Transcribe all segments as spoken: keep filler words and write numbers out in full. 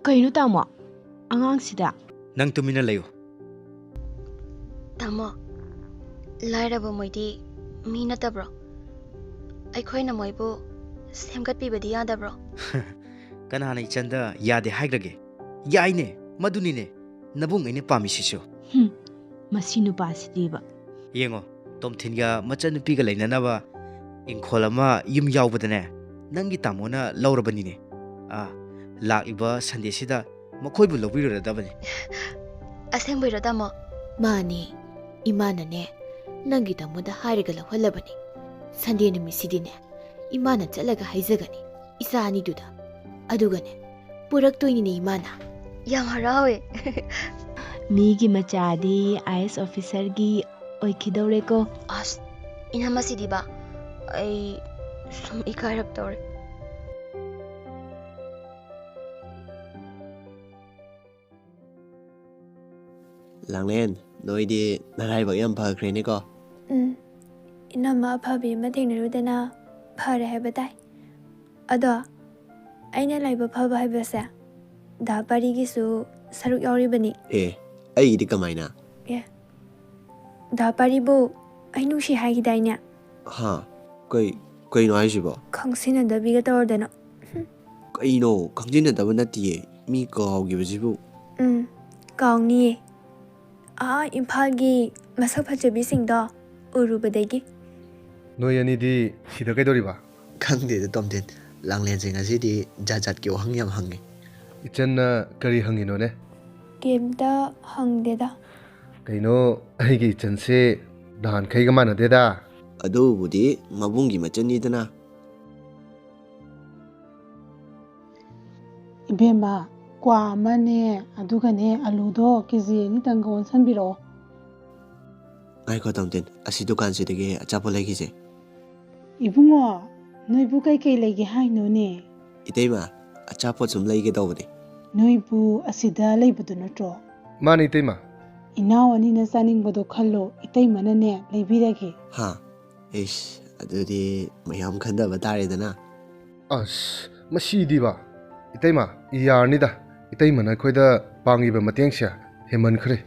ꯀꯩꯅꯣ ꯇꯥꯃꯣ? ꯑꯉꯥꯡꯁꯤꯗ꯫ ꯅꯪ ꯇꯨꯃꯤꯟꯅ ꯂꯩꯌꯨ꯫ ꯇꯥꯃꯣ, ꯂꯥꯏꯔꯕ ꯃꯣꯏꯗꯤ ꯃꯤ ꯅꯠꯇꯕ꯭ꯔꯣ? ꯑꯩꯈꯣꯏꯅ ꯃꯣꯏꯕꯨ ꯁꯦꯝꯒꯠꯄꯤꯕꯗꯤ ꯌꯥꯗꯕ꯭ꯔꯣ? ꯀꯅꯥꯅ ꯏꯆꯟꯗ ꯌꯥꯗꯦ ꯍꯥꯏꯈ꯭ꯔꯒꯦ? ꯌꯥꯏꯅꯦ, ꯃꯗꯨꯅꯤꯅꯦ ꯅꯕꯨꯡ ꯑꯩꯅ ꯄꯥꯝꯃꯤꯁꯤꯁꯨ꯫ ꯍꯨꯝ, ꯃꯁꯤ ꯅꯨꯄꯥꯁꯤꯗꯤꯕ꯫ ꯌꯦꯡꯉꯣ, ꯇꯣꯝꯊꯤꯟꯒ ꯃꯆꯟꯅꯨꯄꯤꯒ ꯂꯩꯅꯅꯕ ꯏꯪꯈꯣꯜ ꯑꯃ ꯌꯨꯝ ꯌꯥꯎꯕꯗꯅꯦ, ꯅꯪꯒꯤ ꯇꯥꯃꯣꯅ ꯂꯧꯔꯕꯅꯤꯅꯦ꯫ ꯑꯥ, ꯂꯥꯛꯂꯤꯕ ꯁꯟꯗꯦꯁꯤꯗ ꯃꯈꯣꯏꯕꯨ ꯂꯧꯕꯤꯔꯨꯔꯗꯕꯅꯤ꯫ ꯑꯁꯦꯡꯕꯩꯔꯣ ꯇꯥꯃꯣ? ꯃꯥꯅꯦ, ꯏꯃꯥꯅꯅꯦ ꯅꯪꯒꯤ ꯇꯥꯃꯣꯗ ꯍꯥꯏꯔꯒ ꯂꯧꯍꯜꯂꯕꯅꯤ꯫ ꯁꯟꯗꯦ ꯅꯨꯃꯤꯠꯁꯤꯗꯤꯅꯦ ꯏꯃꯥꯅ ꯆꯠꯂꯒ ꯍꯥꯏꯖꯒꯅꯤ ꯏꯆꯥ ꯑꯅꯤꯗꯨꯗ꯫ ꯑꯗꯨꯒꯅꯦ ꯄꯨꯔꯛꯇꯣꯏꯅꯤꯅꯦ ꯏꯃꯥꯅ꯫ ꯌꯥꯝ ꯍꯔꯥꯎꯋꯦ꯫ ꯃꯤꯒꯤ ꯃꯆꯥꯗꯤ ꯑꯥꯏ ꯑꯦꯁ ꯑꯣꯐꯤꯁꯔꯒꯤ ꯑꯣꯏꯈꯤꯗꯧꯔꯦꯀꯣ꯫ ꯑꯁ, ꯏꯅꯝꯃꯁꯤꯗꯤꯕ, ꯑꯩ ꯁꯨꯝ ꯏꯀꯥꯏꯔꯛꯇꯧꯔꯦ꯫ ꯂꯥꯡꯂꯦꯟ, ꯅꯣꯏꯗꯤ ꯅꯔꯥꯏꯕꯛ ꯌꯥꯝ ꯐꯈ꯭ꯔꯦꯅꯦꯀꯣ꯫ ꯎꯝ, ꯏꯅꯝꯃ ꯑꯐꯕꯤ ꯑꯃ ꯊꯦꯡꯅꯔꯨꯗꯅ ꯐꯔꯦ ꯍꯥꯏꯕ ꯇꯥꯏ꯫ ꯑꯗꯣ ꯑꯩꯅ ꯂꯥꯏꯕꯛ ꯐꯕ ꯍꯥꯏꯕꯁꯦ ꯗꯥ ꯄꯥꯔꯤꯒꯤꯁꯨ ꯁꯔꯨꯛ ꯌꯥꯎꯔꯤꯕꯅꯤ꯫ ꯑꯦ, ꯑꯩꯒꯤꯗꯤ ꯀꯃꯥꯏꯅ? ꯑꯦ, ꯗꯥ ꯄꯥꯔꯤꯕꯨ ꯑꯩ ꯅꯨꯡꯁꯤ ꯍꯥꯏꯈꯤꯗꯥꯏꯅꯦ? ꯍꯥ? ꯀꯩ, ꯀꯩꯅꯣ ꯍꯥꯏꯁꯤꯕꯣ? ꯈꯪꯁꯤꯟꯅꯗꯕꯤꯒ ꯇꯧꯔꯗꯅ꯫ ꯀꯩꯅꯣ, ꯈꯪꯖꯤꯟꯅꯗꯕ ꯅꯠꯇꯤꯌꯦ, ꯃꯤ ꯀꯥꯎꯈꯤꯕꯁꯤꯕꯨ꯫ ꯎꯝ, ꯀꯥꯎꯅꯤꯌꯦ꯫ ꯑꯥ ꯏꯝꯐꯥꯜꯒꯤ ꯃꯁꯛ ꯐꯖꯕꯤꯁꯤꯡꯗꯣ ꯎꯔꯨꯕꯗꯒꯤ꯫ ꯅꯣꯏ ꯑꯅꯤꯗꯤ ꯁꯤꯗ ꯀꯩꯗꯧꯔꯤꯕ? ꯈꯪꯗꯦꯗ ꯇꯣꯝꯊꯤꯟ, ꯂꯥꯡꯂꯦꯟꯁꯦ ꯉꯁꯤꯗꯤ ꯖꯥꯠ ꯖꯥꯠꯀꯤ ꯋꯥꯍꯪ ꯌꯥꯝ ꯍꯪꯉꯦ꯫ ꯏꯆꯟꯅ ꯀꯔꯤ ꯍꯪꯉꯤꯅꯣꯅꯦ? ꯀꯩꯝꯇ ꯍꯪꯗꯦꯗ꯫ ꯀꯩꯅꯣ, ꯑꯩꯒꯤ ꯏꯆꯟꯁꯦ ꯅꯍꯥꯟꯈꯩꯒ ꯃꯥꯟꯅꯗꯦꯗ꯫ ꯑꯗꯨꯕꯨꯗꯤ ꯃꯕꯨꯡꯒꯤ ꯃꯆꯟꯅꯤꯗꯅ꯫ ꯏꯕꯦꯝꯃ, ꯀ꯭ꯋꯥ ꯑꯃꯅꯦ, ꯑꯗꯨꯒꯅꯦ ꯑꯂꯨꯗꯣ ꯀꯦ ꯖꯤ ꯑꯅꯤꯇꯪꯒ ꯑꯣꯟꯁꯟꯕꯤꯔꯛꯑꯣ꯫ ꯉꯥꯏꯈꯣ ꯇꯣꯝꯊꯤꯟ, ꯑꯁꯤ ꯗꯨꯀꯥꯟꯁꯤꯗꯒꯤ ꯑꯆꯥꯄꯣꯠ ꯂꯩꯈꯤꯁꯦ꯫ ꯏꯕꯨꯡꯉꯣ, ꯅꯣꯏꯕꯨ ꯀꯩꯀꯩ ꯂꯩꯒꯦ ꯍꯥꯏꯅꯣꯅꯦ? ꯏꯇꯩꯃ, ꯑꯆꯥꯄꯣꯠ ꯁꯨꯝ ꯂꯩꯒꯦ ꯇꯧꯕꯅꯦ꯫ ꯅꯣꯏꯕꯨ ꯑꯁꯤꯗ ꯂꯩꯕꯗꯨ ꯅꯠꯇ꯭ꯔꯣ? ꯃꯥꯅꯤ ꯏꯇꯩꯃ꯫ ꯏꯅꯥꯎ ꯑꯅꯤꯅ ꯆꯥꯅꯤꯡꯕꯗꯣ ꯈꯜꯂꯣ, ꯏꯇꯩꯃꯅꯅꯦ ꯂꯩꯕꯤꯔꯒꯦ꯫ ꯍꯥ? ꯏꯁ, ꯑꯗꯨꯗꯤ ꯃꯌꯥꯝ ꯈꯟꯊꯕ ꯇꯥꯔꯦꯗꯅ꯫ ꯑꯁ, ꯃꯁꯤꯗꯤꯕ꯫ ꯏꯇꯩꯃ, ꯌꯥꯔꯅꯤꯗ꯫ ꯏꯇꯩꯃꯅ ꯑꯩꯈꯣꯏꯗ ꯄꯥꯡꯉꯤꯕ ꯃꯇꯦꯡꯁꯦ ꯍꯦꯟꯃꯟꯈ꯭ꯔꯦ꯫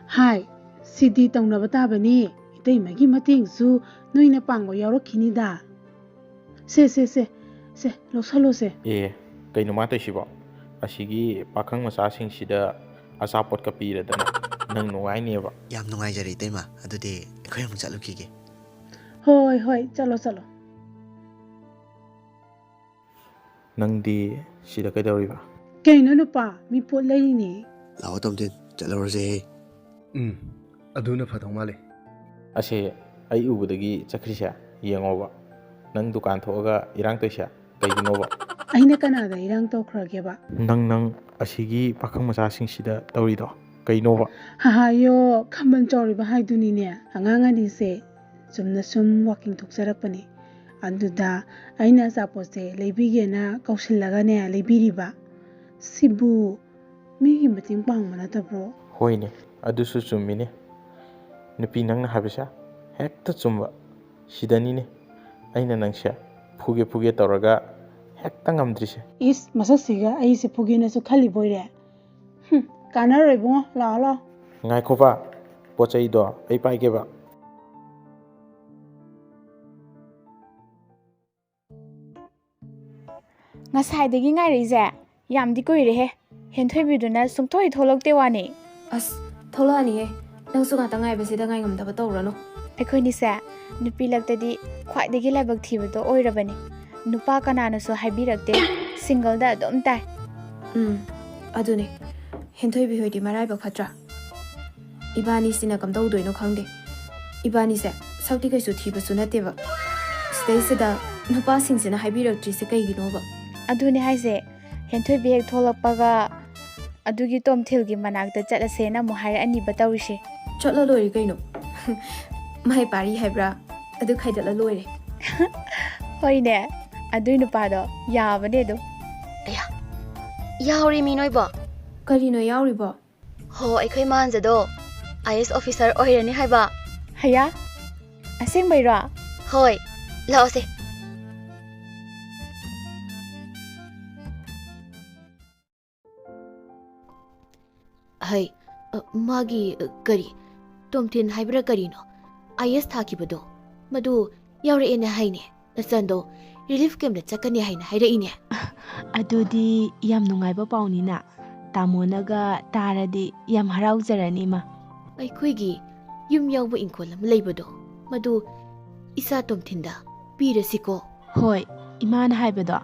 ꯍꯥꯏ, ꯁꯤꯗꯤ ꯇꯧꯅꯕ ꯇꯥꯕꯅꯤ꯫ ꯏꯇꯩꯃꯒꯤ ꯃꯇꯦꯡꯁꯨ ꯅꯣꯏꯅ ꯄꯥꯡꯕ ꯌꯥꯎꯔꯛꯈꯤꯅꯤꯗ꯫ ꯁꯦ, ꯁꯦ, ꯁꯦ, ꯁꯦ, ꯂꯧꯁꯜꯂꯣꯁꯦ꯫ ꯑꯦ, ꯀꯩꯅꯣ ꯃꯥ ꯇꯧꯏꯁꯤꯕꯣ? ꯑꯁꯤꯒꯤ ꯄꯥꯈꯪ ꯃꯆꯥꯁꯤꯡꯁꯤꯗ ꯑꯆꯥꯄꯣꯠꯀ ꯄꯤꯔꯗꯅ ꯅꯪ ꯅꯨꯡꯉꯥꯏꯅꯦꯕ꯫ ꯌꯥꯝ ꯅꯨꯡꯉꯥꯏꯖꯔꯦ, ꯏꯇꯩꯃ꯫ ꯑꯗꯨꯗꯤ ꯑꯩꯈꯣꯏ ꯑꯃꯨꯛ ꯆꯠꯂꯨꯈꯤꯒꯦ꯫ ꯍꯣꯏ, ꯍꯣꯏ, ꯆꯠꯂꯣ, ꯆꯠꯂꯣ꯫ ꯅꯪꯗꯤ ꯁꯤꯗ ꯀꯩꯗꯧꯔꯤꯕ? ꯀꯩꯅꯣ ꯅꯨꯄꯥ, ꯃꯤ ꯄꯣꯠ ꯂꯩꯔꯤꯅꯦ꯫ ꯂꯥꯛꯑꯣ ꯇꯣꯝꯊꯤꯟ, ꯆꯠꯂꯨꯔꯁꯦꯍꯦ꯫ ꯎꯝ, ꯑꯗꯨꯅ ꯐꯗꯧ ꯃꯥꯜꯂꯦ꯫ ꯑꯁꯦ, ꯑꯩ ꯎꯕꯗꯒꯤ ꯆꯠꯈ꯭ꯔꯤꯁꯦ ꯌꯦꯡꯉꯣꯕ꯫ ꯅꯪ ꯗꯨꯀꯥꯟ ꯊꯣꯛꯑꯒ ꯏꯔꯥꯡ ꯇꯧꯏꯁꯦ ꯀꯩꯒꯤꯅꯣꯕ? ꯑꯩꯅ ꯀꯅꯥꯗ ꯏꯔꯥꯡ ꯇꯧꯈ꯭ꯔꯒꯦꯕ? ꯅꯪ, ꯅꯪ ꯑꯁꯤꯒꯤ ꯄꯥꯈꯪ ꯃꯆꯥꯁꯤꯡꯁꯤꯗ ꯇꯧꯔꯤꯗꯣ ꯀꯩꯅꯣꯕ? ꯍꯥꯍꯥꯌꯣ, ꯈꯝꯕꯟ ꯆꯥꯎꯔꯤꯕ ꯍꯥꯏꯗꯨꯅꯤꯅꯦ꯫ ꯑꯉꯥꯡ ꯑꯅꯤꯁꯦ ꯆꯨꯝꯅ ꯁꯨꯝ ꯋꯥꯀꯤꯡ ꯊꯣꯛꯆꯔꯛꯄꯅꯤ꯫ ꯑꯗꯨꯗ ꯑꯩꯅ ꯑꯆꯥꯄꯣꯠꯁꯦ ꯂꯩꯕꯤꯒꯦꯅ ꯀꯧꯁꯤꯜꯂꯒꯅꯦ ꯂꯩꯕꯤꯔꯤꯕ꯫ ꯁꯤꯕꯨ ꯃꯤꯒꯤ ꯃꯇꯦꯡ ꯄꯥꯡꯕ ꯅꯠꯇꯕ꯭ꯔꯣ? ꯍꯣꯏꯅꯦ, ꯑꯗꯨꯁꯨ ꯆꯨꯝꯃꯤꯅꯦ꯫ ꯅꯨꯄꯤ, ꯅꯪꯅ ꯍꯥꯏꯕꯁꯦ ꯍꯦꯛꯇ ꯆꯨꯝꯕ꯫ ꯁꯤꯗꯅꯤꯅꯦ ꯑꯩꯅ ꯅꯪꯁꯦ ꯐꯨꯒꯦ ꯐꯨꯒꯦ ꯇꯧꯔꯒ ꯍꯦꯛꯇ ꯉꯝꯗ꯭ꯔꯤꯁꯦ꯫ ꯏꯁ, ꯃꯁꯛꯁꯤꯒ ꯑꯩꯁꯦ ꯐꯨꯒꯦꯅꯁꯨ ꯈꯜꯂꯤꯕꯣꯏꯔꯦ? ꯍꯨꯝ, ꯀꯥꯟꯅꯔꯣꯏ ꯏꯕꯨꯡꯉꯣ, ꯂꯥꯛꯑꯣ, ꯂꯥꯛꯑꯣ꯫ ꯉꯥꯏꯈꯣꯕ, ꯄꯣꯠ ꯆꯩꯗꯣ ꯑꯩ ꯄꯥꯏꯒꯦꯕ꯫ ꯉꯁꯥꯏꯗꯒꯤ ꯉꯥꯏꯔꯛꯏꯁꯦ ꯌꯥꯝꯗꯤ ꯀꯨꯏꯔꯦꯍꯦ꯫ ꯍꯦꯟꯊꯣꯏꯕꯤꯗꯨꯅ ꯁꯨꯡꯊꯣꯛ ꯍꯦꯛ ꯊꯣꯛꯂꯛꯇꯦ ꯋꯥꯅꯤ꯫ ꯑꯁ, ꯊꯣꯛꯂꯛꯑꯅꯤꯍꯦ꯫ ꯅꯪꯁꯨ ꯉꯥꯛꯇ ꯉꯥꯏꯕꯁꯤꯗ ꯉꯥꯏꯉꯝꯗꯕ ꯇꯧꯔꯅꯨ꯫ ꯑꯩꯈꯣꯏꯅꯤꯁꯦ ꯅꯨꯄꯤ ꯂꯛꯇꯗꯤ ꯈ꯭ꯋꯥꯏꯗꯒꯤ ꯂꯥꯏꯕꯛ ꯊꯤꯕꯗꯣ ꯑꯣꯏꯔꯕꯅꯤ꯫ ꯅꯨꯄꯥ ꯀꯅꯥꯅꯁꯨ ꯍꯥꯏꯕꯤꯔꯛꯇꯦ꯫ ꯁꯤꯡꯒꯜꯗ ꯑꯗꯨꯝ ꯇꯥꯏ꯫ ꯎꯝ, ꯑꯗꯨꯅꯦ꯫ ꯍꯦꯟꯊꯣꯏꯕꯤ ꯍꯣꯏꯗꯤ ꯃꯔꯥꯏꯕꯛ ꯐꯠꯇ꯭ꯔꯥ? ꯏꯕꯥꯅꯤꯁꯤꯅ ꯀꯝꯗꯧꯗꯣꯏꯅꯣ ꯈꯪꯗꯦ꯫ ꯏꯕꯥꯅꯤꯁꯦ ꯁꯛꯇꯤ ꯀꯩꯁꯨ ꯊꯤꯕꯁꯨ ꯅꯠꯇꯦꯕ꯫ ꯁꯤꯗꯩꯁꯤꯗ ꯅꯨꯄꯥꯁꯤꯡꯁꯤꯅ ꯍꯥꯏꯕꯤꯔꯛꯇ꯭ꯔꯤꯁꯦ ꯀꯩꯒꯤꯅꯣꯕ? ꯑꯗꯨꯅꯦ ꯍꯥꯏꯁꯦ, ꯍꯦꯟꯊꯣꯏꯕꯤ ꯍꯦꯛ ꯊꯣꯛꯂꯛꯄꯒ ꯑꯗꯨꯒꯤ ꯇꯣꯝꯊꯤꯜꯒꯤ ꯃꯅꯥꯛꯇ ꯆꯠꯂꯁꯦꯅ ꯑꯃꯨꯛ ꯍꯥꯏꯔꯛꯑꯅꯤꯕ ꯇꯧꯔꯤꯁꯦ꯫ ꯆꯠꯂ ꯂꯣꯏꯔꯦ ꯀꯩꯅꯣ꯫ ꯃꯥꯏ ꯄꯥꯔꯤ ꯍꯥꯏꯕ꯭ꯔꯥ? ꯑꯗꯨ ꯈꯥꯏꯗꯠꯂ ꯂꯣꯏꯔꯦ꯫ ꯍꯣꯏꯅꯦ, ꯑꯗꯨꯏ ꯅꯨꯄꯥꯗꯣ ꯌꯥꯕꯅꯦ ꯑꯗꯨꯝ꯫ ꯑꯌꯥ, ꯌꯥꯎꯔꯦꯃꯤ ꯅꯣꯏꯕꯣ꯫ ꯀꯔꯤꯅꯣ ꯌꯥꯎꯔꯤꯕꯣ? ꯍꯣ, ꯑꯩꯈꯣꯏ ꯃꯥꯟꯖꯗꯣ ꯑꯥꯏ ꯑꯦꯁ ꯑꯣꯐꯤꯁꯥꯔ ꯑꯣꯏꯔꯅꯤ ꯍꯥꯏꯕ꯫ ꯍꯌꯥ? ꯑꯁꯦꯡꯕꯩꯔꯣ? ꯍꯣꯏ, ꯂꯥꯛꯑꯣꯁꯦ꯫ ꯍꯩ, ꯑ, ꯃꯥꯒꯤ, ꯑ, ꯀꯔꯤ, ꯇꯣꯝꯊꯤꯟ ꯍꯥꯏꯕ꯭ꯔꯥ ꯀꯔꯤꯅꯣ, ꯑꯥꯏ ꯑꯦꯁ ꯊꯥꯈꯤꯕꯗꯣ, ꯃꯗꯨ ꯌꯥꯎꯔꯛꯑꯦꯅ ꯍꯥꯏꯅꯦ꯫ ꯅꯆꯟꯗꯣ ꯔꯤꯂꯤꯐ ꯀꯦꯝꯞꯇ ꯆꯠꯀꯅꯤ ꯍꯥꯏꯅ ꯍꯥꯏꯔꯛꯏꯅꯦ꯫ ꯑꯗꯨꯗꯤ ꯌꯥꯝ ꯅꯨꯡꯉꯥꯏꯕ ꯄꯥꯎꯅꯤꯅ꯫ ꯇꯥꯃꯣꯅꯒ ꯇꯥꯔꯗꯤ ꯌꯥꯝ ꯍꯔꯥꯎꯖꯔꯅꯤ, ꯏꯃꯥ꯫ ꯑꯩꯈꯣꯏꯒꯤ ꯌꯨꯝ ꯌꯥꯎꯕ ꯏꯪꯈꯣꯜ ꯑꯃ ꯂꯩꯕꯗꯣ, ꯃꯗꯨ ꯏꯆꯥ ꯇꯣꯝꯊꯤꯟꯗ ꯄꯤꯔꯁꯤꯀꯣ꯫ ꯍꯣꯏ, ꯏꯃꯥꯅ ꯍꯥꯏꯕꯗꯣ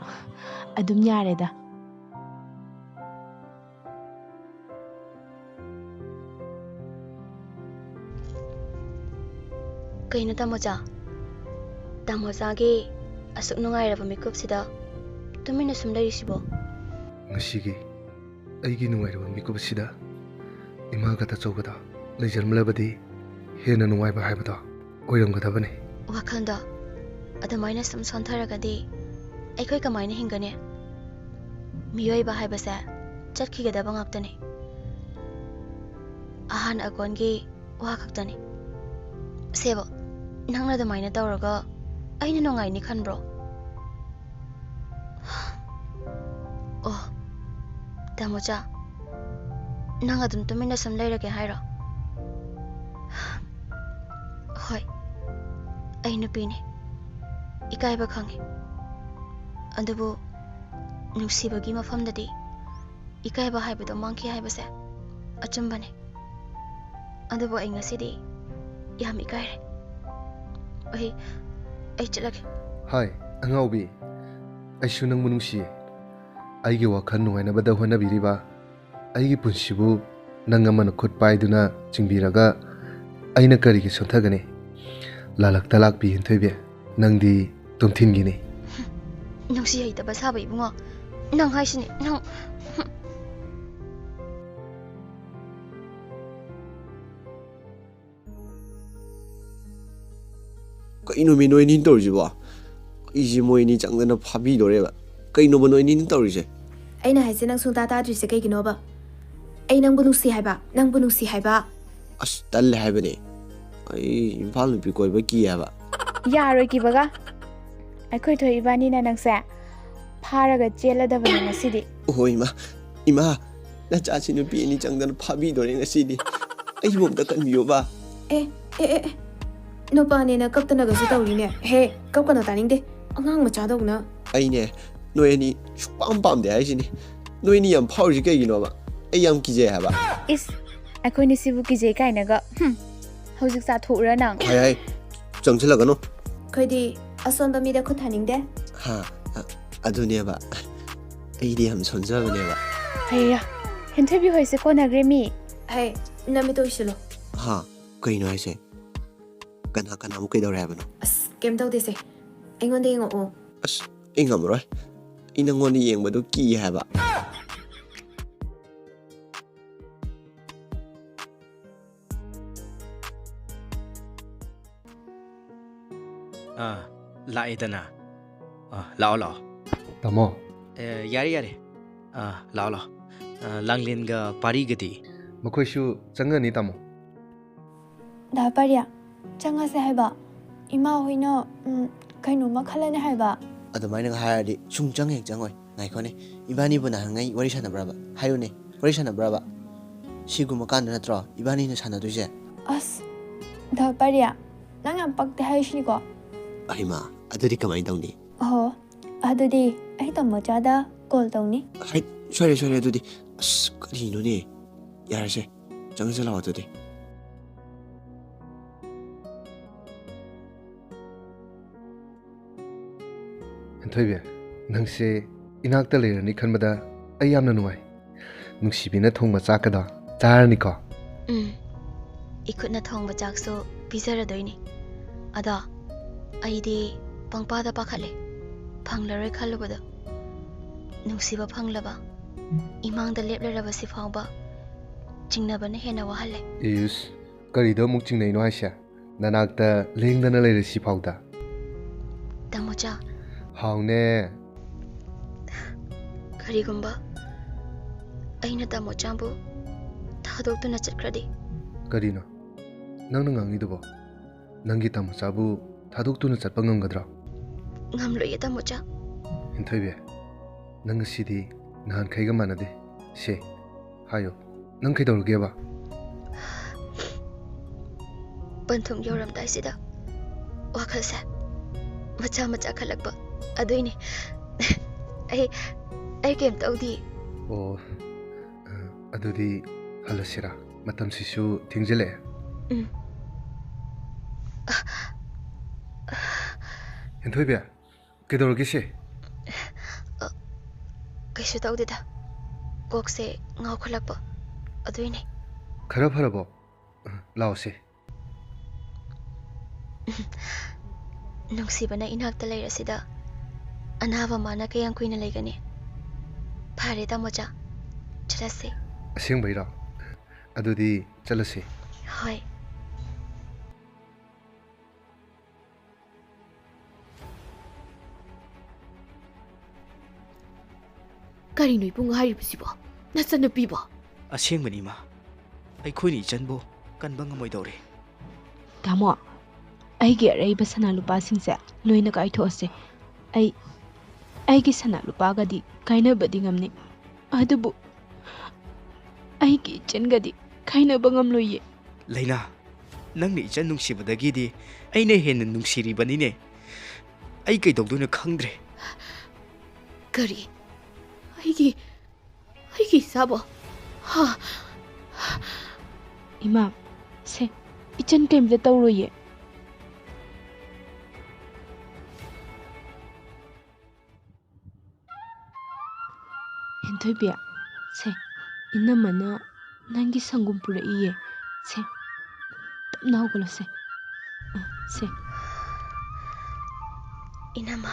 ꯑꯗꯨꯝ ꯌꯥꯔꯦꯗ꯫ ꯀꯩꯅꯣ ꯇꯥꯃꯣꯆꯥ? ꯇꯥꯃꯣꯆꯥꯒꯤ ꯑꯁꯨꯛ ꯅꯨꯡꯉꯥꯏꯔꯕ ꯃꯤꯀꯨꯞꯁꯤꯗ ꯇꯨꯃꯤꯟꯅ ꯁꯨꯝ ꯂꯩꯔꯤꯁꯤꯕꯣ? ꯉꯁꯤꯒꯤ ꯑꯩꯒꯤ ꯅꯨꯡꯉꯥꯏꯔꯕ ꯃꯤꯀꯨꯞ ꯑꯁꯤꯗ ꯏꯃꯥꯒ ꯇꯥꯆꯧꯒꯗ ꯂꯩꯖꯔꯝꯂꯕꯗꯤ ꯍꯦꯟꯅ ꯅꯨꯡꯉꯥꯏꯕ ꯍꯥꯏꯕꯗꯣ ꯑꯣꯏꯔꯝꯒꯗꯕꯅꯤ꯫ ꯋꯥꯈꯜꯗꯣ ꯑꯗꯨꯃꯥꯏꯅ ꯁꯨꯝ ꯁꯣꯟꯊꯔꯒꯗꯤ ꯑꯩꯈꯣꯏ ꯀꯃꯥꯏꯅ ꯍꯤꯡꯒꯅꯤ? ꯃꯤꯑꯣꯏꯕ ꯍꯥꯏꯕꯁꯦ ꯆꯠꯈꯤꯒꯗꯕ ꯉꯥꯛꯇꯅꯤ꯫ ꯑꯍꯥꯟ ꯑꯀꯣꯟꯒꯤ ꯋꯥ ꯈꯛꯇꯅꯤ꯫ ꯁꯦꯕꯣ, ꯅꯪꯅ ꯑꯗꯨꯃꯥꯏꯅ ꯇꯧꯔꯒ ꯑꯩꯅ ꯅꯨꯡꯉꯥꯏꯅꯤ ꯈꯟꯕ꯭ꯔꯣ? ꯑꯣ, ꯇꯥꯃꯣꯆꯥ, ꯅꯪ ꯑꯗꯨꯝ ꯇꯨꯃꯤꯟꯅ ꯁꯨꯝ ꯂꯩꯔꯒꯦ ꯍꯥꯏꯔꯣ? ꯍꯣꯏ, ꯑꯩ ꯅꯨꯄꯤꯅꯤ, ꯏꯀꯥꯏꯕ ꯈꯪꯉꯤ꯫ ꯑꯗꯨꯕꯨ ꯅꯨꯡꯁꯤꯕꯒꯤ ꯃꯐꯝꯗꯗꯤ ꯏꯀꯥꯏꯕ ꯍꯥꯏꯕꯗꯣ ꯃꯥꯡꯈꯤ ꯍꯥꯏꯕꯁꯦ ꯑꯆꯨꯝꯕꯅꯤ꯫ ꯑꯗꯨꯕꯨ ꯑꯩ ꯉꯁꯤꯗꯤ ꯌꯥꯝ ꯏꯀꯥꯏꯔꯦ꯫ ꯑꯩ, ꯑꯩ ꯆꯠꯂꯒꯦ꯫ ꯍꯥꯏ, ꯑꯉꯥꯎꯕꯤ, ꯑꯩꯁꯨ ꯅꯪꯕꯨ ꯅꯨꯡꯁꯤꯌꯦ꯫ ꯑꯩꯒꯤ ꯋꯥꯈꯜ ꯅꯨꯡꯉꯥꯏꯅꯕꯗ ꯍꯣꯠꯅꯕꯤꯔꯤꯕ ꯑꯩꯒꯤ ꯄꯨꯟꯁꯤꯕꯨ ꯅꯪ ꯑꯃꯅ ꯈꯨꯠ ꯄꯥꯏꯗꯨꯅ ꯆꯤꯡꯕꯤꯔꯒ ꯑꯩꯅ ꯀꯔꯤꯒꯤ ꯁꯣꯟꯊꯒꯅꯤ? ꯂꯥꯜꯂꯛꯇ ꯂꯥꯛꯄꯤ ꯍꯦꯟꯊꯣꯏꯕꯤ, ꯅꯪꯗꯤ ꯇꯣꯝꯊꯤꯟꯒꯤꯅꯤ꯫ ꯅꯨꯡꯁꯤ ꯍꯩꯇꯕ ꯁꯥꯕ ꯏꯕꯨꯡꯉꯣ, ꯅꯪ ꯍꯥꯏꯁꯤꯅꯤ, ꯅꯪ꯫ ꯀꯩꯅꯣꯃꯤ ꯅꯣꯏ ꯑꯅꯤ ꯇꯧꯔꯤꯁꯤꯕꯣ? ꯑꯩꯁꯦ ꯃꯣꯏ ꯑꯅꯤ ꯆꯪꯗꯅ ꯐꯥꯕꯤꯗꯣꯔꯦꯕ꯫ ꯀꯩꯅꯣꯕ ꯅꯣꯏ ꯑꯅꯤꯅ ꯇꯧꯔꯤꯁꯦ? ꯑꯩꯅ ꯍꯥꯏꯁꯦ ꯅꯪ ꯁꯨꯡꯇꯥ ꯇꯥꯗ꯭ꯔꯤꯁꯦ ꯀꯩꯒꯤꯅꯣꯕ? ꯑꯩ ꯅꯪꯕꯨ ꯅꯨꯡꯁꯤ ꯍꯥꯏꯕ, ꯅꯪꯕꯨ ꯅꯨꯡꯁꯤ ꯍꯥꯏꯕ꯫ ꯑꯁ, ꯇꯜꯂꯦ ꯍꯥꯏꯕꯅꯦ꯫ ꯑꯩ ꯏꯝꯐꯥꯜ ꯅꯨꯄꯤ ꯀꯣꯏꯕ ꯀꯤ ꯍꯥꯏꯕ꯫ ꯌꯥꯔꯣꯏ ꯀꯤꯕꯒ꯫ ꯑꯩꯈꯣꯏ ꯊꯣꯏ ꯏꯕꯥꯅꯤꯅ ꯅꯪꯁꯦ ꯐꯥꯔꯒ ꯆꯦꯜꯂꯗꯕꯅꯦ ꯉꯁꯤꯗꯤ꯫ ꯑꯣꯍꯣ ꯏꯃꯥ, ꯏꯃꯥ, ꯅꯆꯥꯁꯤ ꯅꯨꯄꯤ ꯑꯅꯤ ꯆꯪꯗꯅ ꯐꯥꯕꯤꯗꯣꯔꯦ ꯉꯁꯤꯗꯤ꯫ ꯑꯩꯕꯨ ꯑꯝꯇ ꯀꯟꯕꯤꯌꯣꯕ꯫ ꯑꯦ ꯑꯦ ꯑꯦ ꯑꯦ, ꯅꯨꯄꯥꯅꯦꯅ ꯀꯞꯇꯅꯒꯁꯨ ꯇꯧꯔꯤꯅꯦ꯫ ꯍꯦ, ꯀꯞꯀꯅꯣ, ꯇꯥꯅꯤꯡꯗꯦ꯫ ꯑꯉꯥꯡ ꯃꯆꯥꯗꯧꯅ꯫ ꯑꯩꯅꯦ, ꯅꯣꯏ ꯑꯅꯤ ꯁꯨꯛꯄꯥꯝ ꯄꯥꯝꯗꯦ ꯍꯥꯏꯁꯤꯅꯤ꯫ ꯅꯣꯏ ꯑꯅꯤ ꯌꯥꯝ ꯐꯥꯎꯔꯤꯁꯤ ꯀꯩꯒꯤꯅꯣꯕ? ꯑꯩ ꯌꯥꯝ ꯀꯤꯖꯩ ꯍꯥꯏꯕ꯫ ꯏꯁ, ꯑꯩꯈꯣꯏꯅ ꯁꯤꯕꯨ ꯀꯤꯖꯩ ꯀꯥꯏꯅꯒ꯫ ꯍꯨꯝ, ꯍꯧꯖꯤꯛ ꯆꯥꯊꯣꯛꯎꯔ ꯅꯪ꯫ ꯍꯥꯏ ꯍꯥꯏ, ꯆꯪꯁꯤꯜꯂꯒꯅꯨ꯫ ꯑꯩꯈꯣꯏꯗꯤ ꯑꯁꯣꯟꯕ ꯃꯤꯗ ꯈꯨꯠ ꯊꯥꯅꯤꯡꯗꯦ꯫ ꯍꯥ, ꯑ, ꯑꯗꯨꯅꯦꯕ꯫ ꯑꯩꯗꯤ ꯌꯥꯝ ꯁꯣꯟꯖꯕꯅꯦꯕ꯫ ꯍꯩꯌꯥ, ꯍꯦꯟꯊꯣꯏꯕꯤ ꯍꯣꯏꯁꯦ ꯀꯣꯟꯅꯈ꯭ꯔꯦ ꯃꯤ꯫ ꯍꯦ, ꯅꯃꯤꯠꯇꯣ ꯎꯏꯁꯤꯜꯂꯣ꯫ ꯍꯥ, ꯀꯩꯅꯣ ꯍꯥꯏꯁꯦ? ꯀꯅꯥ ꯀꯅꯥꯃꯨꯛ ꯀꯩꯗꯧꯔꯦ ꯍꯥꯏꯕꯅꯣ? ꯑꯁ, ꯀꯩꯝ ꯇꯧꯗꯦꯁꯦ꯫ ꯑꯩꯉꯣꯟꯗ ꯌꯦꯡꯉꯛꯑꯣ꯫ ꯑꯁ, ꯑꯩ ꯉꯝꯃꯔꯣꯏ꯫ ꯑꯩ ꯅꯪꯉꯣꯟꯗ ꯌꯦꯡꯕꯗꯣ ꯀꯤ ꯍꯥꯏꯕ꯫ ꯑꯥ, ꯂꯥꯛꯑꯦꯗꯅ꯫ ꯑꯥ, ꯂꯥꯛꯑꯣ, ꯂꯥꯛꯑꯣ꯫ ꯇꯥꯃꯣ꯫ ꯑꯦ, ꯌꯥꯔꯦ, ꯌꯥꯔꯦ꯫ ꯑꯥ, ꯂꯥꯛꯑꯣ, ꯂꯥꯛꯑꯣ꯫ ꯑꯥ, ꯂꯥꯡꯂꯦꯟꯒ ꯄꯥꯔꯤꯒꯗꯤ? ꯃꯈꯣꯏꯁꯨ ꯆꯪꯒꯅꯤ, ꯇꯥꯃꯣ꯫ ꯗꯥ ꯄꯥꯔꯤꯌꯥ, ꯆꯪꯉꯁꯦ ꯍꯥꯏꯕ꯫ ꯏꯃꯥ ꯍꯣꯏꯅ, ꯎꯝ, ꯀꯩꯅꯣꯝꯃ ꯈꯜꯂꯅꯤ ꯍꯥꯏꯕ꯫ ꯑꯗꯨꯃꯥꯏꯅꯒ ꯍꯥꯏꯔꯗꯤ ꯁꯨꯡꯆꯪ ꯍꯦꯛ ꯆꯪꯉꯣꯏ꯫ ꯉꯥꯏꯈꯣꯅꯦ, ꯏꯕꯥꯅꯤꯕꯨ ꯅꯍꯥꯟꯉꯩ ꯋꯥꯔꯤ ꯁꯥꯟꯅꯕ꯭ꯔꯕ? ꯍꯥꯏꯌꯨꯅꯦ, ꯋꯥꯔꯤ ꯁꯥꯟꯅꯕ꯭ꯔꯕ? ꯁꯤꯒꯨꯝꯕ ꯀꯥꯟꯗ ꯅꯠꯇ꯭ꯔꯣ ꯏꯕꯥꯅꯤꯅ ꯁꯥꯟꯅꯗꯣꯏꯁꯦ? ꯑꯁ, ꯗꯥ ꯄꯥꯔꯤꯌꯥ, ꯅꯪ ꯌꯥꯝ ꯄꯛꯇꯦ ꯍꯥꯏꯁꯤꯅꯤꯀꯣ꯫ ꯑꯩꯃ, ꯑꯗꯨꯗꯤ ꯀꯃꯥꯏꯅ ꯇꯧꯅꯤ? ꯑꯍꯣ, ꯑꯗꯨꯗꯤ ꯑꯩ ꯇꯥꯃꯣꯆꯥꯗ ꯀꯣꯜ ꯇꯧꯅꯤ꯫ ꯍꯩꯠ, ꯁꯣꯏꯔꯦ, ꯁꯣꯏꯔꯦ ꯑꯗꯨꯗꯤ꯫ ꯑꯁ, ꯀꯔꯤꯅꯣꯅꯦ? ꯌꯥꯔꯦꯁꯦ, ꯆꯪꯉꯁꯤ ꯂꯥꯛꯑꯣ ꯑꯗꯨꯗꯤ꯫ ꯍꯦꯟꯊꯣꯏꯕꯤ, ꯅꯪꯁꯦ ꯏꯅꯥꯛꯇ ꯂꯩꯔꯅꯤ ꯈꯟꯕꯗ ꯑꯩ ꯌꯥꯝꯅ ꯅꯨꯡꯉꯥꯏ꯫ ꯅꯨꯡꯁꯤꯕꯤꯅ ꯊꯣꯡꯕ ꯆꯥꯛꯀꯗꯣ ꯆꯥꯔꯅꯤꯀꯣ? ꯎꯝ, ꯏꯈꯨꯠꯅ ꯊꯣꯡꯕ ꯆꯥꯛꯁꯨ ꯄꯤꯖꯔꯗꯣꯏꯅꯤ꯫ ꯑꯗꯣ ꯑꯩꯗꯤ ꯄꯪꯄꯥꯗ ꯄꯥꯈꯠꯂꯦ, ꯐꯪꯂꯔꯣꯏ ꯈꯜꯂꯨꯕꯗꯣ꯫ ꯅꯨꯡꯁꯤꯕ ꯐꯪꯂꯕ, ꯏꯃꯥꯡꯗ ꯂꯦꯞꯂꯔꯕꯁꯤ ꯐꯥꯎꯕ ꯆꯤꯡꯅꯕꯅ ꯍꯦꯟꯅ ꯋꯥꯍꯜꯂꯦ꯫ ꯏꯁ, ꯀꯔꯤꯗ ꯑꯃꯨꯛ ꯆꯤꯡꯅꯩꯅꯣ ꯍꯥꯏꯁꯦ? ꯅꯅꯥꯛꯇ ꯂꯦꯡꯗꯅ ꯂꯩꯔꯁꯤ ꯐꯥꯎꯗ꯫ ꯇꯥꯃꯣꯆꯥ꯫ ꯍꯥꯎꯅꯦ꯫ ꯀꯔꯤꯒꯨꯝꯕ ꯑꯩꯅ ꯇꯥꯃꯣꯆꯥꯕꯨ ꯊꯥꯗꯣꯛꯇꯨꯅ ꯆꯠꯈ꯭ꯔꯗꯤ? ꯀꯔꯤꯅꯣ ꯅꯪꯅ ꯉꯥꯡꯉꯤꯗꯨꯕꯣ? ꯅꯪꯒꯤ ꯇꯥꯃꯣꯆꯥꯕꯨ ꯊꯥꯗꯣꯛꯇꯨꯅ ꯆꯠꯄ ꯉꯝꯒꯗ꯭ꯔꯣ? ꯉꯝꯂꯣꯏꯌꯦ ꯇꯥꯃꯣꯆꯥ꯫ ꯍꯦꯟꯊꯣꯏꯕꯤ, ꯅꯪ ꯉꯁꯤꯗꯤ ꯅꯍꯥꯟꯈꯩꯒ ꯃꯥꯟꯅꯗꯦ꯫ ꯁꯦ, ꯍꯥꯏꯌꯣ, ꯅꯪ ꯀꯩꯗꯧꯔꯒꯦꯕ? ꯄꯟꯊꯨꯡ ꯌꯧꯔꯝꯗꯥꯏꯁꯤꯗ ꯋꯥꯈꯜꯁꯦ ꯃꯆꯥ ꯃꯆꯥ ꯈꯜꯂꯛꯄ, ꯑꯗꯨꯏꯅꯦ꯫ ꯑꯩ, ꯑꯩ ꯀꯩꯝ ꯇꯧꯗꯤꯌꯦ꯫ ꯑꯣ, ꯑ, ꯑꯗꯨꯗꯤ ꯍꯜꯂꯁꯤꯔꯥ? ꯃꯇꯝꯁꯤꯁꯨ ꯊꯦꯡꯖꯤꯜꯂꯛꯑꯦ꯫ ꯎꯝ꯫ ꯍꯦꯟꯊꯣꯏꯕꯤ, ꯀꯩꯗꯧꯔꯒꯦ ꯁꯦ? ꯑ, ꯀꯩꯁꯨ ꯇꯧꯗꯦꯗ꯫ ꯀꯣꯛꯁꯦ ꯉꯥꯎꯈꯠꯂꯛꯄ, ꯑꯗꯨꯏꯅꯦ꯫ ꯈꯔ ꯐꯔꯕꯣ? ꯂꯥꯛꯑꯣꯁꯦ꯫ ꯅꯨꯡꯁꯤꯕꯅ ꯏꯅꯥꯛꯇ ꯂꯩꯔꯁꯤꯗ ꯑꯅꯥꯕ ꯃꯥꯅ ꯀꯌꯥꯝ ꯀꯨꯏꯅ ꯂꯩꯒꯅꯤ? ꯐꯔꯦ ꯇꯥꯃꯣꯆꯥ, ꯆꯠꯂꯁꯤ꯫ ꯑꯁꯦꯡꯕꯩꯔꯣ? ꯑꯗꯨꯗꯤ ꯆꯠꯂꯁꯤ꯫ ꯍꯣꯏ꯫ ꯀꯔꯤꯅꯣ ꯏꯕꯨꯡ ꯍꯥꯏꯔꯤꯕꯁꯤꯕꯣ? ꯅꯆꯟꯅꯨꯄꯤꯕꯣ? ꯑꯁꯦꯡꯕꯅꯤ, ꯏꯃꯥ꯫ ꯑꯩꯈꯣꯏꯅ ꯏꯆꯟꯕꯨ ꯀꯟꯕ ꯉꯝꯃꯣꯏꯗꯧꯔꯦ꯫ ꯇꯥꯃꯣ, ꯑꯩꯒꯤ ꯑꯔꯩꯕ ꯁꯅꯥ ꯂꯨꯄꯥꯁꯤꯡꯁꯦ ꯂꯣꯏꯅ ꯀꯥꯏꯊꯣꯛꯑꯁꯦ꯫ ꯑꯩ, ꯑꯩꯒꯤ ꯁꯅꯥ ꯂꯨꯄꯥꯒꯗꯤ ꯀꯥꯏꯅꯕꯗꯤ ꯉꯝꯅꯤ, ꯑꯗꯨꯕꯨ ꯑꯩꯒꯤ ꯏꯆꯟꯒꯗꯤ ꯀꯥꯏꯅꯕ ꯉꯝꯂꯣꯏꯌꯦ꯫ ꯂꯩꯅꯥ, ꯅꯪꯅ ꯏꯆꯟ ꯅꯨꯡꯁꯤꯕꯗꯒꯤꯗꯤ ꯑꯩꯅ ꯍꯦꯟꯅ ꯅꯨꯡꯁꯤꯔꯤꯕꯅꯤꯅꯦ꯫ ꯑꯩ ꯀꯩꯗꯧꯗꯣꯏꯅꯣ ꯈꯪꯗ꯭ꯔꯦ꯫ ꯀꯔꯤ? ꯑꯩꯒꯤ, ꯑꯩꯒꯤ ꯏꯆꯥꯕꯣ? ꯍꯥ? ꯏꯃꯥ, ꯁꯦ, ꯏꯆꯟ ꯀꯩꯝꯇ ꯇꯧꯔꯣꯏꯌꯦ꯫ ꯍꯦꯟꯊꯣꯏꯕꯤ, ꯁꯦ, ꯏꯅꯝꯃꯅ ꯅꯪꯒꯤ ꯁꯪꯒꯣꯝ ꯄꯨꯔꯛꯏꯌꯦ꯫ ꯁꯦ, ꯇꯞꯅ ꯍꯧꯒꯠꯂꯣꯁꯦ꯫ ꯑ, ꯁꯦ꯫ ꯏꯅꯝꯃ,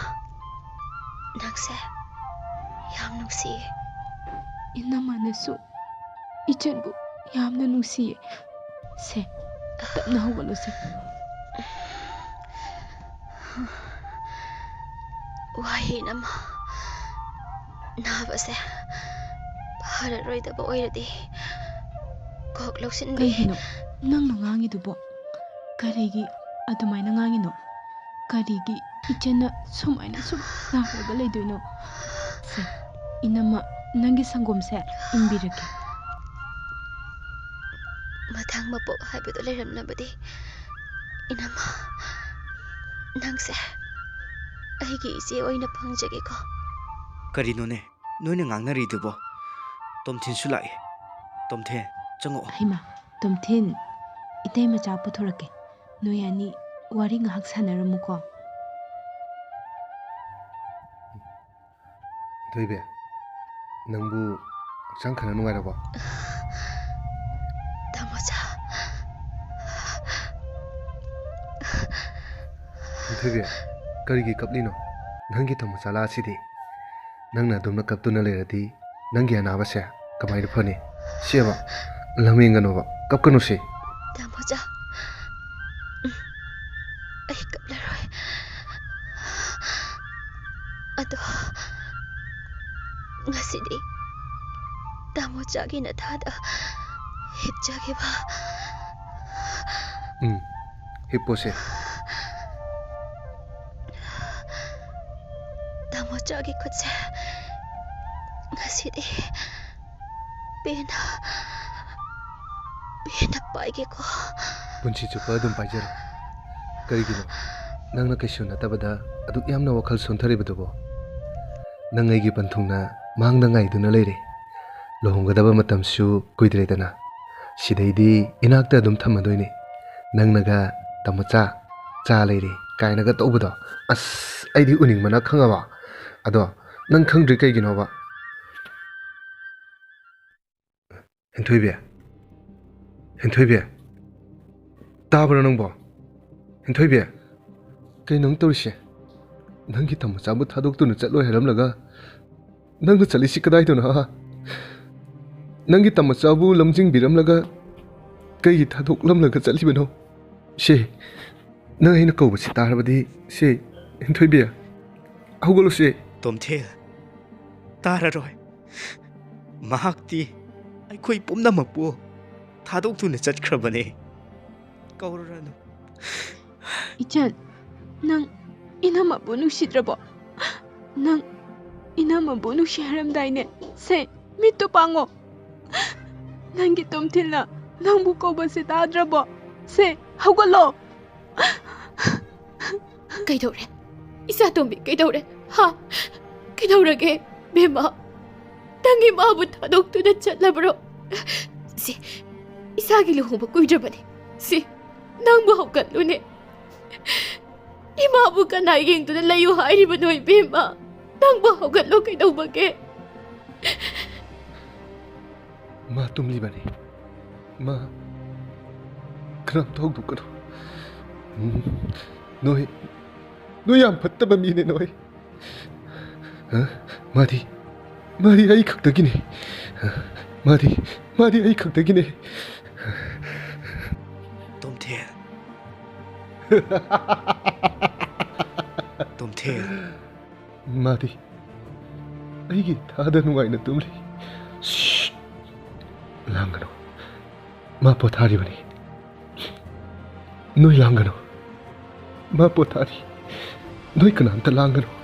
ꯅꯪꯁꯦ ꯌꯥꯝ ꯅꯨꯡꯁꯤꯌꯦ꯫ ꯏꯅꯝꯃꯅꯁꯨ ꯏꯆꯟꯕꯨ ꯌꯥꯝꯅ ꯅꯨꯡꯁꯤꯌꯦ꯫ ꯁꯦ, ꯇꯞꯅ ꯍꯧꯒꯠꯂꯣꯁꯦ꯫ ꯋꯥꯍꯩ ꯑꯃ, ꯅꯥꯕꯁꯦ ꯐꯔꯔꯣꯏꯗꯕ ꯑꯣꯏꯔꯗꯤ ꯀꯣꯛ ꯂꯧꯁꯤꯟꯕꯤ꯫ ꯀꯩꯒꯤꯅꯣ ꯅꯪꯅ ꯉꯥꯡꯉꯤꯗꯨꯕꯣ? ꯀꯔꯤꯒꯤ ꯑꯗꯨꯃꯥꯏꯅ ꯉꯥꯡꯉꯤꯅꯣ? ꯀꯔꯤꯒꯤ ꯏꯆꯟꯅ ꯁꯨꯃꯥꯏꯅ ꯁꯨꯝ ꯅꯥꯔꯒ ꯂꯩꯗꯣꯏꯅꯣ? ꯁꯦ, ꯏꯅꯝꯃ, ꯅꯪꯒꯤ ꯁꯪꯒꯣꯝꯁꯦ ꯏꯟꯕꯤꯔꯒꯦ꯫ ꯃꯊꯪ ꯃꯄꯣꯛ ꯍꯥꯏꯕꯗꯨ ꯂꯩꯔꯝꯂꯕꯗꯤ, ꯏꯅꯝꯃ, ꯅꯪꯁꯦ ꯑꯩꯒꯤ ꯏꯆꯦ ꯑꯣꯏꯅ ꯐꯪꯖꯒꯦꯀꯣ꯫ ꯀꯔꯤꯅꯣꯅꯦ ꯅꯣꯏꯅ ꯉꯥꯡꯅꯔꯤꯗꯨꯕꯣ? ꯇꯣꯝꯊꯤꯟꯁꯨ ꯂꯥꯛꯏ꯫ ꯇꯣꯝꯊꯤꯟ, ꯆꯪꯉꯛꯑꯣ꯫ ꯍꯩꯃꯥ, ꯇꯣꯝꯊꯤꯟ, ꯏꯇꯩ ꯃꯆꯥ ꯄꯨꯊꯣꯔꯛꯀꯦ꯫ ꯅꯣꯏ ꯑꯅꯤ ꯋꯥꯔꯤ ꯉꯥꯏꯍꯥꯛ ꯁꯥꯟꯅꯔꯝꯃꯨꯀꯣ꯫ ꯊꯣꯏꯕꯤ, ꯅꯪꯕꯨ ꯍꯛꯆꯥꯡ ꯈꯔ ꯅꯨꯡꯉꯥꯏꯔꯕꯣ? ꯇꯥꯃꯣꯆꯥ꯫ ꯊꯣꯏꯕꯤ, ꯀꯔꯤꯒꯤ ꯀꯞꯂꯤꯅꯣ? ꯅꯪꯒꯤ ꯇꯥꯃꯣꯆꯥ ꯂꯥꯛꯑꯁꯤꯗꯤ꯫ ꯅꯪꯅ ꯑꯗꯨꯝꯅ ꯀꯞꯇꯨꯅ ꯂꯩꯔꯗꯤ ꯅꯪꯒꯤ ꯑꯅꯥꯕꯁꯦ ꯀꯃꯥꯏꯅ ꯐꯅꯤ? ꯁꯦꯕ, ꯂꯝꯍꯦꯟꯒꯅꯣꯕ, ꯀꯞꯀꯅꯨꯁꯦ꯫ ꯇꯥꯃꯣꯆꯥ, ꯎꯝ, ꯑꯩ ꯀꯞꯂꯔꯣꯏ꯫ ꯑꯗꯣ ꯉꯁꯤꯗꯤ ꯇꯥꯃꯣꯆꯥꯒꯤ ꯅꯊꯥꯗ ꯍꯤꯞꯆꯒꯦꯕ꯫ ꯎꯝ, ꯍꯤꯞꯄꯣꯁꯦ꯫ ꯇꯥꯃꯣꯆꯥꯒꯤ ꯈꯨꯠꯁꯦ ꯉꯁꯤꯗꯤ ꯄꯦꯟꯅ, ꯄꯦꯟꯅ ꯄꯥꯏꯒꯦꯀꯣ꯫ ꯄꯨꯟꯁꯤ ꯆꯨꯞꯄ ꯑꯗꯨꯝ ꯄꯥꯏꯖꯔꯣ꯫ ꯀꯔꯤꯒꯤꯅꯣ ꯅꯪꯅ ꯀꯩꯁꯨ ꯅꯠꯇꯕꯗ ꯑꯗꯨꯛ ꯌꯥꯝꯅ ꯋꯥꯈꯜ ꯁꯣꯟꯊꯔꯤꯕꯗꯨꯕꯣ? ꯅꯪ ꯑꯩꯒꯤ ꯄꯟꯊꯨꯡꯅ ꯃꯥꯡꯗ ꯉꯥꯏꯗꯨꯅ ꯂꯩꯔꯦ꯫ ꯂꯨꯍꯣꯡꯒꯗꯕ ꯃꯇꯝꯁꯨ ꯀꯨꯏꯗ꯭ꯔꯦꯗꯅ꯫ ꯁꯤꯗꯩꯗꯤ ꯏꯅꯥꯛꯇ ꯑꯗꯨꯝ ꯊꯝꯃꯗꯣꯏꯅꯦ꯫ ꯅꯪꯅꯒ "ꯇꯥꯃꯣꯆꯥ, ꯆꯥ ꯂꯩꯔꯦ" ꯀꯥꯏꯅꯒ ꯇꯧꯕꯗꯣ, ꯑꯁ, ꯑꯩꯗꯤ ꯎꯅꯤꯡꯕꯅ ꯈꯪꯉꯕ꯫ ꯑꯗꯣ ꯅꯪ ꯈꯪꯗ꯭ꯔꯤ ꯀꯩꯒꯤꯅꯣꯕ? ꯍꯦꯟꯊꯣꯏꯕꯤ? ꯍꯦꯟꯊꯣꯏꯕꯤ? ꯇꯥꯕ꯭ꯔꯣ ꯅꯪꯕꯣ? ꯍꯦꯟꯊꯣꯏꯕꯤ? ꯀꯩꯅꯣ ꯅꯪ ꯇꯧꯔꯤꯁꯦ? ꯅꯪꯒꯤ ꯇꯥꯃꯣꯆꯥꯕꯨ ꯊꯥꯗꯣꯛꯇꯨꯅ ꯆꯠꯂꯣꯏ ꯍꯥꯏꯔꯝꯂꯒ ꯅꯪꯅ ꯆꯠꯂꯤꯁꯤ ꯀꯗꯥꯏꯗꯅꯣ, ꯍꯥ? ꯅꯪꯒꯤ ꯇꯥꯃꯣꯆꯥꯕꯨ ꯂꯝꯖꯤꯡꯕꯤꯔꯝꯂꯒ ꯀꯩꯒꯤ ꯊꯥꯗꯣꯛꯂꯝꯂꯒ ꯆꯠꯂꯤꯕꯅꯣ? ꯁꯦ, ꯅꯪ ꯑꯩꯅ ꯀꯧꯕꯁꯤ ꯇꯥꯔꯕꯗꯤ, ꯁꯦ, ꯍꯦꯟꯊꯣꯏꯕꯤ, ꯍꯧꯒꯠꯂꯨꯁꯦ꯫ ꯇꯣꯝꯊꯤꯟ, ꯇꯥꯔꯔꯣꯏ꯫ ꯃꯍꯥꯛꯇꯤ ꯑꯩꯈꯣꯏ ꯄꯨꯝꯅꯃꯛꯄꯨ ꯊꯥꯗꯣꯛꯇꯨꯅ ꯆꯠꯈ꯭ꯔꯕꯅꯦ꯫ ꯀꯧꯔꯨꯔꯅꯨ꯫ ꯏꯆꯟ, ꯅꯪ ꯏꯅꯝꯃꯕꯨ ꯅꯨꯡꯁꯤꯗ꯭ꯔꯕꯣ? ꯅꯪ ꯏꯅꯝꯃꯕꯨ ꯅꯨꯡꯁꯤ ꯍꯥꯏꯔꯝꯗꯥꯏꯅꯦ? ꯁꯦ, ꯃꯤꯠꯇꯨ ꯄꯥꯡꯉꯣ꯫ ꯅꯪꯒꯤ ꯇꯣꯝꯊꯤꯟꯅ ꯅꯪꯕꯨ ꯀꯧꯕꯁꯦ ꯇꯥꯗ꯭ꯔꯕꯣ? ꯁꯦ, ꯍꯧꯒꯠꯂꯣ꯫ ꯀꯩꯗꯧꯔꯦ? ꯏꯆꯥ ꯇꯣꯝꯕꯤ, ꯀꯩꯗꯧꯔꯦ? ꯍꯥ? ꯀꯩꯗꯧꯔꯒꯦ? ꯕꯦꯝꯃ, ꯅꯪ ꯏꯃꯥꯕꯨ ꯊꯥꯗꯣꯛꯇꯨꯅ ꯆꯠꯂꯕ꯭ꯔꯣ? ꯁꯤ, ꯏꯆꯥꯒꯤ ꯂꯨꯍꯣꯡꯕ ꯀꯨꯏꯗ꯭ꯔꯕꯅꯤ꯫ ꯁꯤ, ꯅꯪꯕꯨ ꯍꯧꯒꯠꯂꯨꯅꯦ꯫ ꯏꯃꯥꯕꯨ ꯀꯅꯥ ꯌꯦꯡꯗꯨꯅ ꯂꯩꯌꯨ ꯍꯥꯏꯔꯤꯕꯅꯣ, ꯏꯕꯦꯝꯃ? ꯅꯪꯕꯨ ꯍꯧꯒꯠꯂꯣ, ꯀꯩꯗꯧꯕꯒꯦ? ꯃꯥ ꯇꯨꯝꯂꯤꯕꯅꯤ꯫ ꯃꯥ ꯀꯅꯥꯝꯇ ꯍꯧꯗꯣꯛꯀꯅꯨ꯫ ꯎꯝ, ꯅꯣꯏ, ꯅꯣꯏ ꯌꯥꯝ ꯐꯠꯇꯕ ꯃꯤꯅꯦ ꯅꯣꯏ꯫ ꯍ? ꯃꯥꯗꯤ, ꯃꯥꯗꯤ ꯑꯩ ꯈꯛꯇꯒꯤꯅꯦ꯫ ꯃꯥꯗꯤ, ꯃꯥꯗꯤ ꯑꯩ ꯈꯛꯇꯒꯤꯅꯦ꯫ ꯇꯣꯝꯊꯤꯟ꯫ ꯇꯣꯝꯊꯤꯟ꯫ ꯃꯥꯗꯤ ꯑꯩꯒꯤ ꯏꯊꯥꯗ ꯅꯨꯡꯉꯥꯏꯅ ꯇꯨꯝꯂꯤ꯫ ꯁ꯭ꯁ! ꯂꯥꯡꯒꯅꯨ꯫ ꯃꯥ ꯄꯣꯊꯥꯔꯤꯕꯅꯤ꯫ ꯅꯣꯏ ꯂꯥꯡꯒꯅꯨ꯫ ꯃꯥ ꯄꯣꯊꯥꯔꯤ꯫ ꯅꯣꯏ ꯀꯅꯥꯝꯇ ꯂꯥꯡꯒꯅꯨ꯫